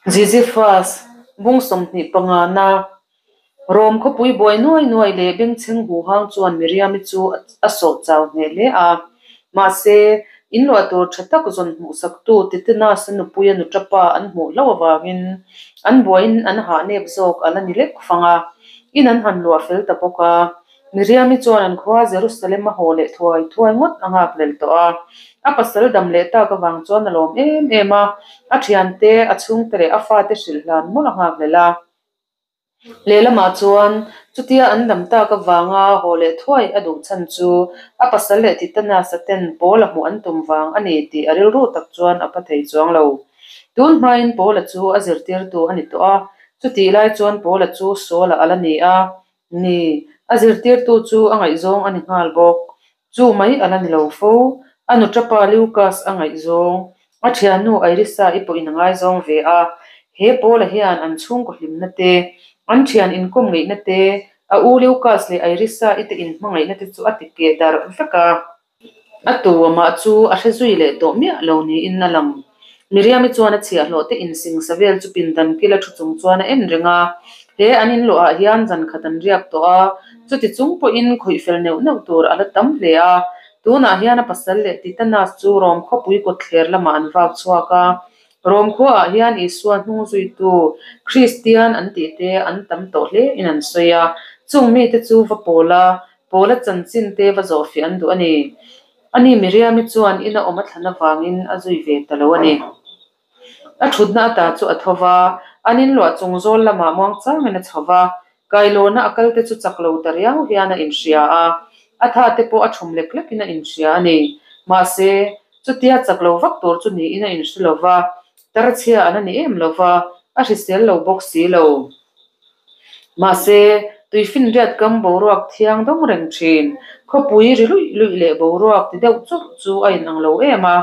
Ziziphus, bung 25 na, Rom khawpui buai nuai nuai leh bengchheng huhang chuan Miriam-i chu a sawh chau hneh hle a. Mahse, in luah tur tha tak zawn hmuhsaktu Titenas-a nupuia nuṭapa an hmuh hlauh avangin an buaiin an hah nep zawk a la ni lek fang a, in an han luah fel ta bawk a. Miriam-i chuan an khua Jerusalem a haw leh thuai thuai ngawt a nghak lel tawh a. A pasal dam leh tak avang chuan a lawm em em a, a thiante, a chhungte leh a fate hrilh hlan mawlh a nghak lel a. Lehlamah chuan chutia an dam tak avanga haw leh thuai a duh chhan chu a pasal leh Titanas-a ten Paul-a hmuh an tum vang a ni tih a rilru tak chuan a pha thei chuang lo. Tun hmain Paul-a chu a zirtirtu a ni tawh a, chutih lai chuan Paul-a chu Saul-a a la ni a, Ni, a zirtirtu chu a ngaihzawng a ni nghal bawk. Chu mai a la ni lo fo. A nuṭapa Lucas a ngaihzawng, a ṭhiannu Irisa-i pawhin a ngaizawng ve a. He Paula hian an chhungkaw hlimna te, an ṭhian inkawm ngeihna te, a u Lucas leh Irisa-i te inhmangaihna te chu a ti keh darh vek a. A tu amah chu a hre zui leh tawh miah lo niin a lang. Miriam-i chuan a chhiahhlawh te insingsa vel chu pindan kila thu chung chuan a en reng a. He an inluahah hian zan khat an riak tawh a, chuti chung pawhin khawih fel neuh neuh tur a la tam hle a. Tunah hian a pasal leh Titanas chu Rom khawpui kawtthler lamah an vak chhuak a. Rom khuaah hian Isua hnung zuitu Kristian an tih te an tam tawh hle in an sawi a. Chung mite chu va pawl a, Paula chanchin te va zawhfiah an duh a ni. Ani Miriam-i chuan ina awm a thlan avangin a zui ve ta lo a ni. A thutna ata chu a tho va, an inluah chung zawl lamah muangchangin a chho va, kailawna a kal te chu chak lo ta riau hian a inhria a, a tha te pawh a thum lek lekin a inhria a ni. Mahse, chutia chak lo vak tur chu niin a inhre lo va, tarchhia an a ni em lo va, a hrisel lo bawk si lo. Mahse, tuifinriat kam boruak thiang dawng reng thin. Khawpui ri luih luih leh boruak ti deuh churh chu a inang lo em a.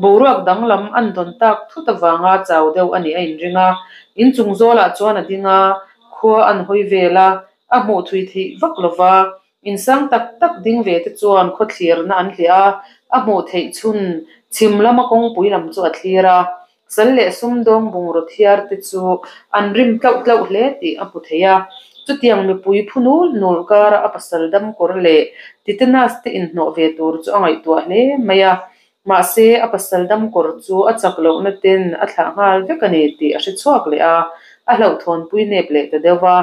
Boruak danglam an dawn tak thut avanga chau deuh a nih a inring a. Inchung zawlah chuan a ding a, khua an hawi vel a, a hmuh thui theih vak lo va. Insang tak tak ding ve te chuan khaw thlirna an hliah a, a hmuh theih chhun chhim lama kawngpui lam chu a thlir a. Sal leh sumdawng bungraw thiar te chu an rim tlauh tlauh hle tih a hmu thei a. Chutiang mipui phu nul nul kara a pasal dam kawr leh Titanas te inhnawh ve tur chu a ngaihtuah hle mai a. Mahse, a pasal dam kawr chu a chak lohna ten a thlah nghal vek a ni tih a hre chhuak leh a, a hlauhthawnpui nep leh ta deuh va.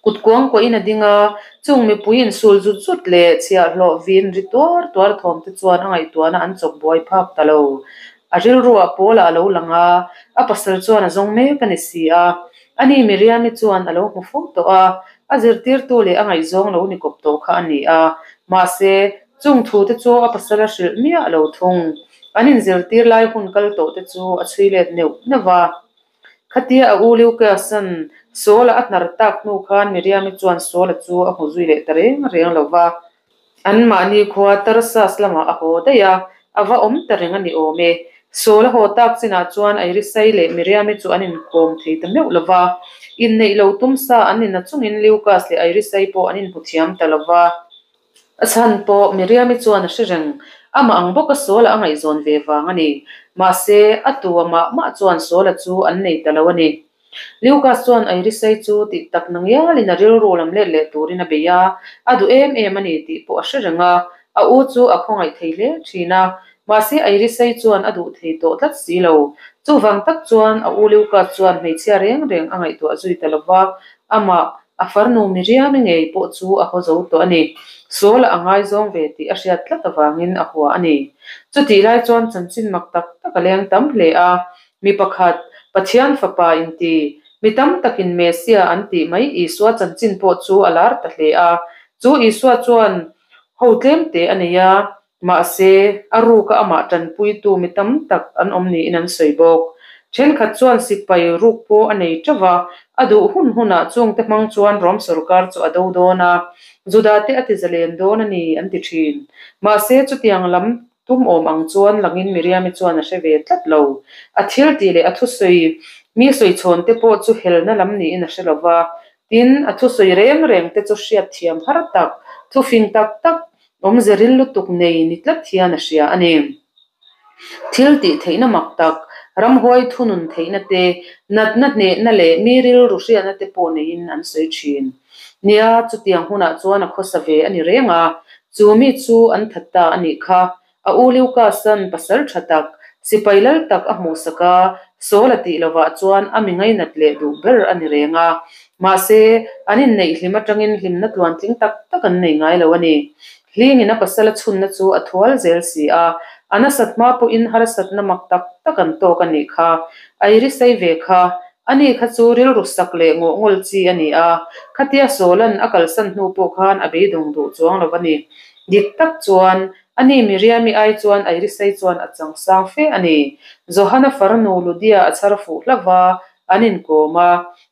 Kut kuang kuahin a ding a, chung mipui insul zut zut leh chhiahhlawh vin ri tuar tuar thawm te chuan a ngaihtuahna an chawp buai phak ta lo. A rilruah Paula a lo lang a, a pasal chuan a zawng mek a ni si a. Ani Miriam-i chuan a lo hmu fo tawh a, a zirtirtu leh a ngaihzawng lo ni kawp tawh kha a ni a. Mahse, chung thu te chu a pasal a hrilh miah lo thung. An inzirtir lai hun kal tawh te chu a chhui let neuh neuh va. Khatia a u Leukeasan Saul-a a hnar tak hnu khan Miriam-i chuan Saul-a chu a hmu zui leh ta reng reng lo va. Anmahni khua Tarsas lamah a haw daih a, a va awm ta reng a ni awm e. Saul-a haw tak chinah chuan Airisai leh Miriam-i chu an inkawm thei ta meuh lo va. Inneih lo tum sa an inna chungin Leukas leh Airisai pawh an inhmu thiam ta lo va. A chhan pawh Miriam-i chuan a hre reng, amah ang bawka Saul-a a ngaihzawn ve vang a ni. Mahse, a tu amah mah chuan Saul-a chu an nei ta lo a ni. Lucas chuan Irisai chu tih tak na ngialin a rilru lam let leh turin a bei a, a duh em em a ni tih pawh a hre reng a, a u chu a khawngaih thei hle thin a. Mahse, Irisai chuan a duh thei tawh tlat si lo. Chuvang tak chuan a u Lucas chuan hmeichhia reng reng a ngaihtuah zui ta lo va, amah A farnu Miriam-i ngei pawh chu a haw zo tawh a ni. Saul-a a ngaizawng ve tih a hriat tlat avangin a hua a ni. Chutih lai chuan chanchin mak tak tak a leng tam hle a. Mi pakhat, Pathian Fapa inti, mi tam takin Messiah an tih mai Isua chanchin pawh chu a lar ta hle a. Chu Isua chuan ho tlemte a nei a, Mahse, a ruka amah tanpuitu mi tam tak an awm niin an sawi bawk. Thenkhat chuan sipai ruk pawh a nei teuh va, a duh hun hunah chungte hmang chuan Rom sorkar chu a do dawn a, Judate a ti zalen dawn a ni an ti thin. Mahse, chutiang lam tum awm ang chuan langin Miriam-i chuan a hre ve tlat lo. A thil tih leh a thusawi mi sawichhawn te pawh chu helna lam niin a hre lo va, tin, a thusawi reng reng te chu hriatthiam har tak, thufing tak tak Awmze ril lutuk nei ni tlat hian a hria a ni. Thil tih theihna mak tak, Ramhuai thunun theihna te, natna hnehna leh mi rilru hriatna te pawh neiin an sawi thin. Nia, chutiang hunah chuan a khawsa ve a ni reng a, chu mi chu an that ta a nih kha. A u Lukasan pasal tha tak, sipai lal tak a hmuhsak a, Saul a tih lovah chuan a mi ngainat leh duh ber a ni reng a. Mahse, an inneih hlim atangin hlimna tluantling tak tak an nei ngai lo a ni. Hlingin a pasal a chhunna chu a thual zel si a, a nasat hma pawhin harsatna mak tak tak an tawk a nih kha. A iri sei ve kha. Ani kha chu rilru sak leh ngawh ngawl chi a ni a, khatia Sawla'n a kalsan hnu pawh khan a beidawng duh chuang lo a ni. Dik tak chuan, ani Miriami ai chuan a iri sei chuan a chang sang fe a ni. Johana farnu Ludia a chhar fuh hlauh va, an inkawm a.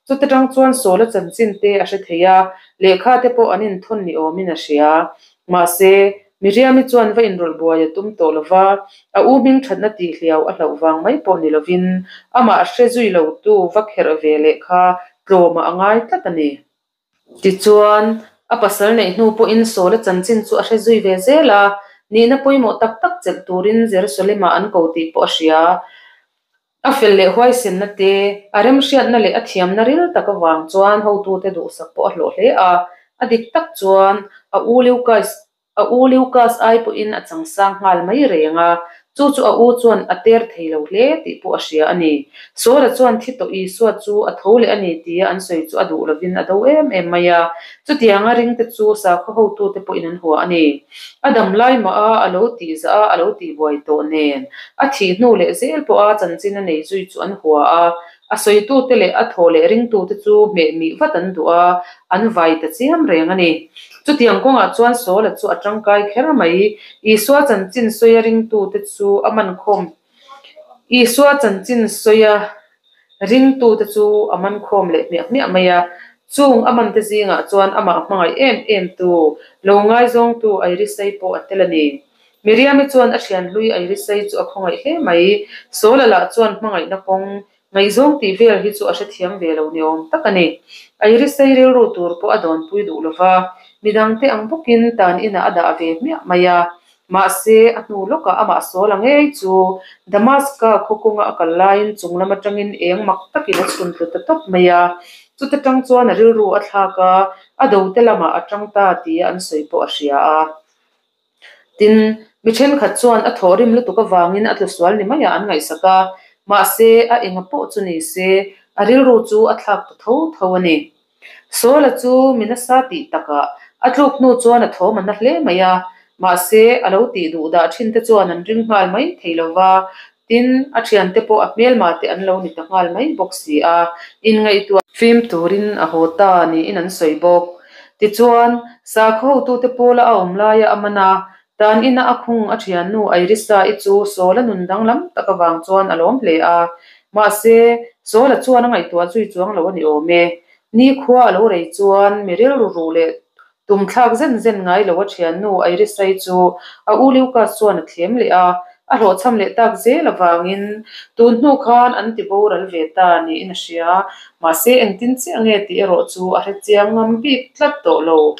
Chuta tang chuan Sawla chanchin te a hre thei a, lehkha te pawh an inthawn ni awmin a hria. Mahse, Miriami chuan va inrawlh buai a tum tawh lo va, a u hming thatna tih hliau a hlauh vang mai pawh ni lovin amah hre zui lotu va kherh ve leh kha tlawmah a ngai tlat a ni. Tichuan, a pasal neih hnu pawhin Sawla chanchin chu a hre zui ve zel a, nihna pawimawh tak tak chelh turin Jerusalem-ah an ko tih pawh a hria. A fel leh huaisenna te, a remhriatna leh a thiamna ril tak avang chuan hotute duhsak pawh a hlawh hle a. A dik tak chuan, a u Leukas A u Lucas ai pawhin a changsang nghal mai reng a, chu chu a u chuan a ter thei lo hle tih pawh a hria a ni. Sawla chuan thi tawh Isua chu a tho leh a ni tia an sawi chu a duh lovin a do em em mai a, chutianga ringte chu sakhaw hotute pawhin an hua a ni. A dam lai mah a, a lo tih zah a, a lo tih buai tawh nen, a thih hnu leh zel pawha chanchin a nei zui chu an hua a, a sawitute leh a thaw leh ringtute chu hmeh mih vat an duh a, an vai ta chiam reng a ni. Chutiang kawngah chuan Saula chu a tangkai kher mai. Isua chanchin sawia ringtute chu a man khawm Isua chanchin sawia ringtute chu a man khawm leh hmiah hmiah mai a. Chung a mante zingah chuan amah hmangaih em em tu, lo ngaizawngtu Irisai pawh a tel a ni. Miriami chuan a thian hlui Irisai chu a khawngaih hle mai. Saula lah chuan hmangaihna kawng Ngaihzawng tih vel hi chu a hrethiam ve lo ni awm tak a ni. A irisei rilru tur pawh a dawnpui duh lo va, midangte ang bawkin tan inah a dah ve hmiah mai a. Mahse, a hnu lawkah amah sawl a ngei chu Damaska khaw kawnga a kal laiin chung lam atangin eng mak takin a chhun tlu ta tawp mai a. Chuta tang chuan a rilru a thlak a, a dote lamah a tang ta tia an sawi pawh a hria a. Tin, mi thenkhat chuan a thawhrim lutuk avangin a tlusual ni maiah an ngaihsak a, mahse, a enga pawh chu ni se, a rilru chu a thlak ta tho tho a ni. Sawla chu mi nasa tih takah a tluk hnu chuan a thawm a na hle mai a, mahse, a lo tih duh dah thin te chuan an ring nghal mai thei lo va, tin, a thiante pawh a hmelma te an lo ni ta nghal mai bawk si a, inngaihtuah fim turin a haw ta niin an sawi bawk. Tichuan, sakhaw hotute pawla a awm laia a man a, tan ina a khung a thiannu Irisa-i chu Saul-a nun danglam tak avang chuan a lawm hle a. Mahse, Saul-a chuan a ngaihtuah zui chuang lo a ni awm e. Nikhua a lo rei chuan mi rilru ruh leh Tum thlak zen zen ngai lo a thiannu Irisai chu a u Lucas chuan a thlem leh a, a hlawhchham leh tak zel avangin tun hnu khan an ti boral ve ta niin a hria. Mahse engtin chiah nge tih erawh chu a hre chiang ngam bik tlat tawh lo.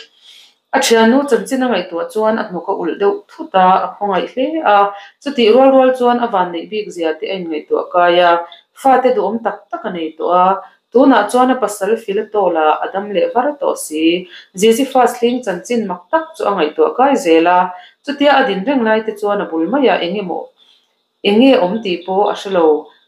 A thiannu chanchin a ngaihtuah chuan a hnuk a ulh deuh thut a, a khawngaih hle a. Chutih rual rual chuan a vanneih bik zia te a inngaihtuah kai a, fate duhawm tak tak a nei tawh a, Tunah chuan a pasal Filatawla a dam leh var tawh si. Ziziphas hling chanchin mak tak chu a ngaihtuah kai zel a. Chutia a din reng lai te chuan a bul maiah eng emaw eng nge awm tih pawh a hre lo.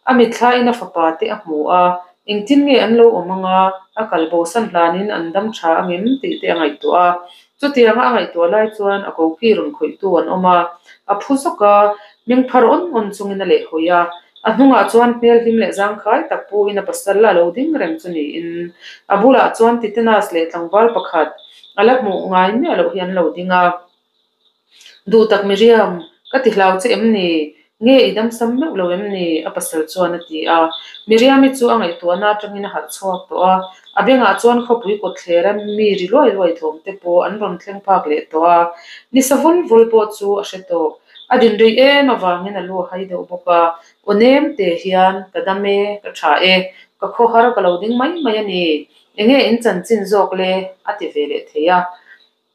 A mitthlain a fapa te a hmu a, engtin nge an lo awm anga a kal bosan hlanin an dam tha angem tih te a ngaihtuah a. Chutianga a ngaihtuah lai chuan a koki rawn khawihtu an awm a, a phu zawk a, meng phar awn awn chungin a lehhawi a. A hnungah chuan hmel hlim leh zangkhai tak puin a pasal a lo ding reng chu niin a bulah chuan Titenas leh tlangval pakhat a la hmuh ngai miah loh hi an lo ding a. Duh tak Miriam, ka ti hlau che em ni? Nge i damsam meuh lo em ni? A pasal chuan a ti a. Miriami chu a ngaihtuahna atangin a harh chhuak tawh a. A bengah chuan khawpui kawtthlera mi ri luai luai thawm te pawh an rawn thleng phak leh tawh a. Nisa vul vul pawh chu a hre tawh. A din rei em avangin a lu a hai deuh bawk a. Aw nem te hian, Ka dam e, ka tha e, ka khawhar ka lo ding mai mai a ni. Enge in chanchin zawk le? a ti ve leh thei a.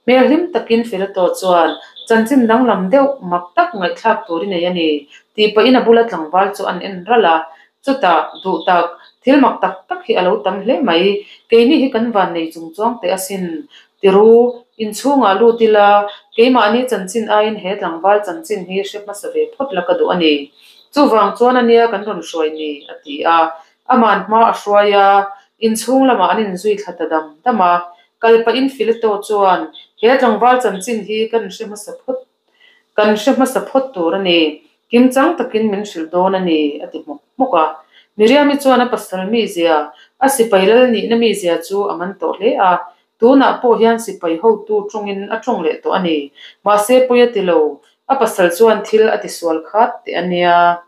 Hmel hlim takin Filato chuan chanchin danglam deuh mak tak ngaihthlak tur i nei a ni, tih pahin a bula tlangval chu an en ralh a. Chutah, duh tak, thil mak tak tak hi a lo tam hle mai. Keini hi kan van nei chung chuang teh asin. Tiru, inchhungah lut ila, keimahni chanchin aiin he tlangval chanchin hi hre hmasa ve phawt la ka duh a ni. Chuvang chuan ania kan rawn hruai ni, a ti a. Aman hma a hruai a, inchhung lamah an inzui thla ta dam dam a. Kal pahin Fileto chuan, He tlangval chanchin hi kan hre hmasa phawt Kan hre hmasa phawt tur a ni. Kimchang takin min hrilh dawn a ni, a ti hmawk hmawk a. Miriami chuan a pasal mizia, a sipai lal nihna mizia chu a man tawh hle a. Tunah pawh hian sipai hotu tawngin a tawng leh tawh a ni. Mahse pawi a ti lo, a pasal chuan thil a tisual khat teh a nia.